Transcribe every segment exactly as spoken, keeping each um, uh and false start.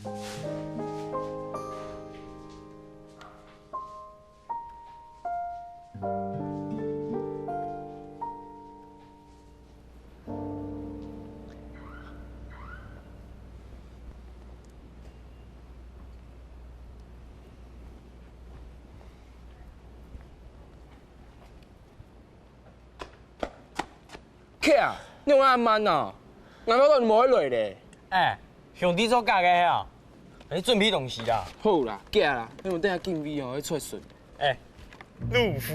K啊，你仰恁慢啊？𠊎兜都無愛來咧。哎，兄弟做假个係啊？你準備東西啦。好啦，行啦，你等下警衛哦，會出巡。哎，魯夫。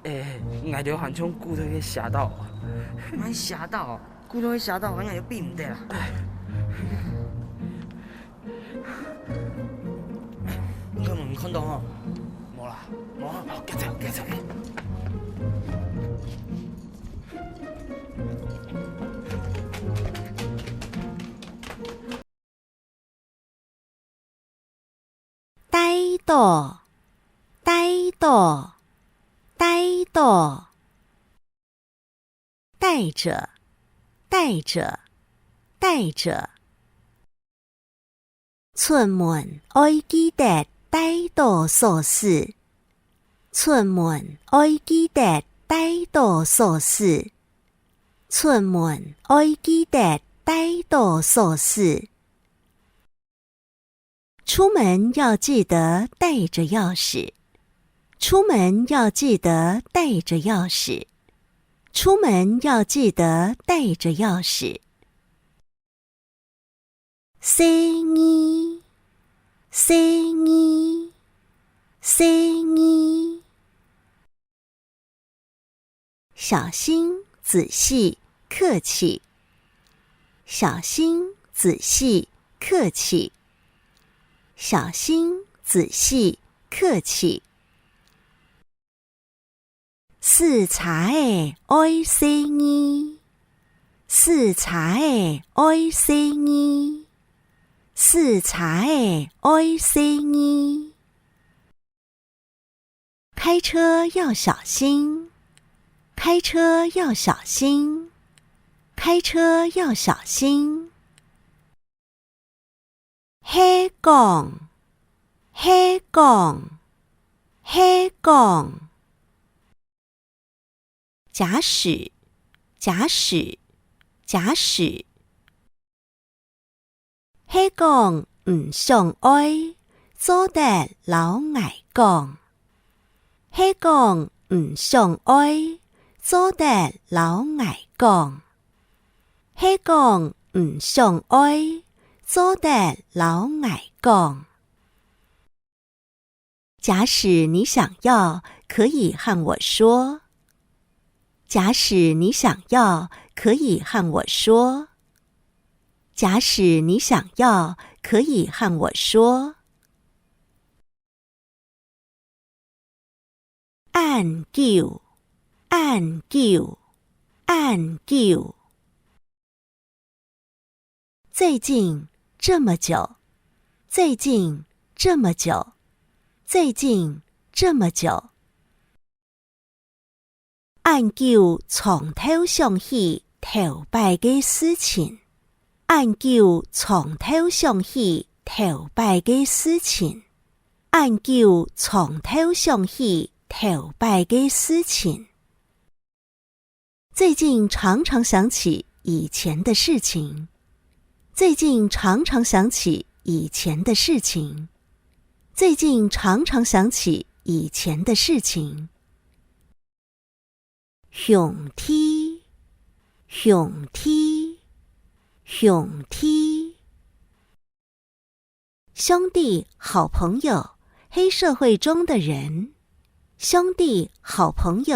欸，𠊎兜還像跍到該个斜道啊。𠊎斜道啊，跍到該个斜道，𠊎兜避毋得啦。你看無？你看到吼？無啦，無啊。好，行走，行走。 帶著，帶著，帶著。帶著，帶著，帶著。出門愛記得帶著鎖匙。出門愛記得帶著鎖匙。出門愛記得帶著鎖匙。 出門要記得帶著鑰匙。出門要記得帶著鑰匙。出門要記得帶著鑰匙。細義，細義，細義。 小心，仔細，客氣。小心，仔細，客氣。小心，仔細，客氣。駛車仔愛細義。駛車仔愛細義。駛車仔愛細義。 開車要小心，開車要小心，開車要小心。係講，係講，係講。假使，假使，假使。 係講毋想愛，做得摎𠊎講。係講毋想愛，做得摎𠊎講。係講毋想愛，做得摎𠊎講。 假使你想要，可以和我說。假使你想要，可以和我說。假使你想要，可以和我說。恁久，恁久，恁久。 最近這麼久，最近這麼久，最近這麼久。恁久長透想起頭擺个事情，恁久長透想起頭擺个事情，恁久長透想起頭擺个事情。 最近常常想起以前的事情。最近常常想起以前的事情。最近常常想起以前的事情。兄弟，兄弟，兄弟。 兄弟、好朋友，係社會中的人。兄弟、好朋友，